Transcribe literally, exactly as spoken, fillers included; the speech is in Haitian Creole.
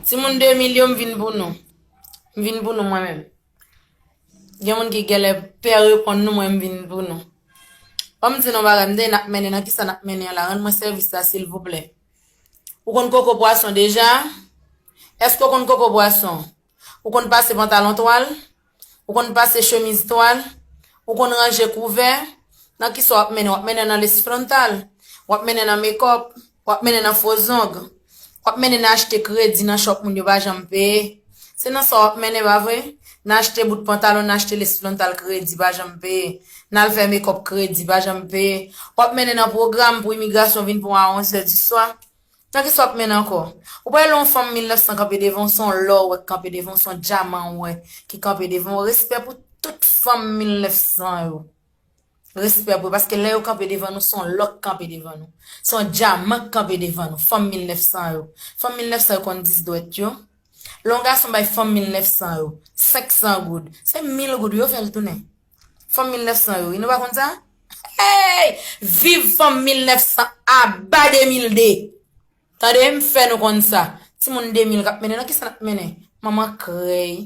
Timoun de mil yo, m vin pou nou. M vin pou nou mwen menm. Gen moun ki genlè pè reponn nou, mwen m vin pou nou. Ban m di nou bagay, m de n ap mennen, nan kisa n ap mennen an la? Rann mwen sèvis la, silvouplè. Ou konn koko pwason deja? Èske w konn koko pwason? Ou konn pase pantalon twal? Ou konn pase chemiz twal? Ou konn ranje kouvè? Nan kisa w ap mennen? W ap mennen nan les frontal? W ap mennen nan mekòp? W ap mennen nan fo zong? W ap mennen nan achte kredi nan chòp moun yo pa janm peye? Se nan sa w ap mennen, pa vre? Nan achte bout pantalon, nan achte les frontal, kredi pa janm peye. Nan al fè mekòp, kredi pa janm peye. W ap mennen nan pwogram pou imigrasyon vin pran w a onzè di swa. Nan kisa w ap mennen ankò? Ou pral wè yon fanm mil nèf san kanpe devan w, se yon lò w wè k kanpe devan w, se yon dyaman w wè ki kanpe devan w. Respè pou tout fanm mil nèf san yo. Respè pou yo, paske lè yo kanpe devan nou, se yon lò k kanpe devan nou. Se yon dyaman k kanpe devan nou, fanm mil nèf san yo. Fanm mil nèf san yo konn dis dwèt yo. Lè yon gason bay fanm mil nèf san yo senk san goud, se mil goud yo fè l tounen. Fanm mil nèf san yo, wi, nou pa konn sa? Hey! Viv fanm mil nèf san, aba de mil de! Tande, m fè nou konn sa. Timoun de mil k ap mennen, nan kisa n ap mennen? Manman krèy.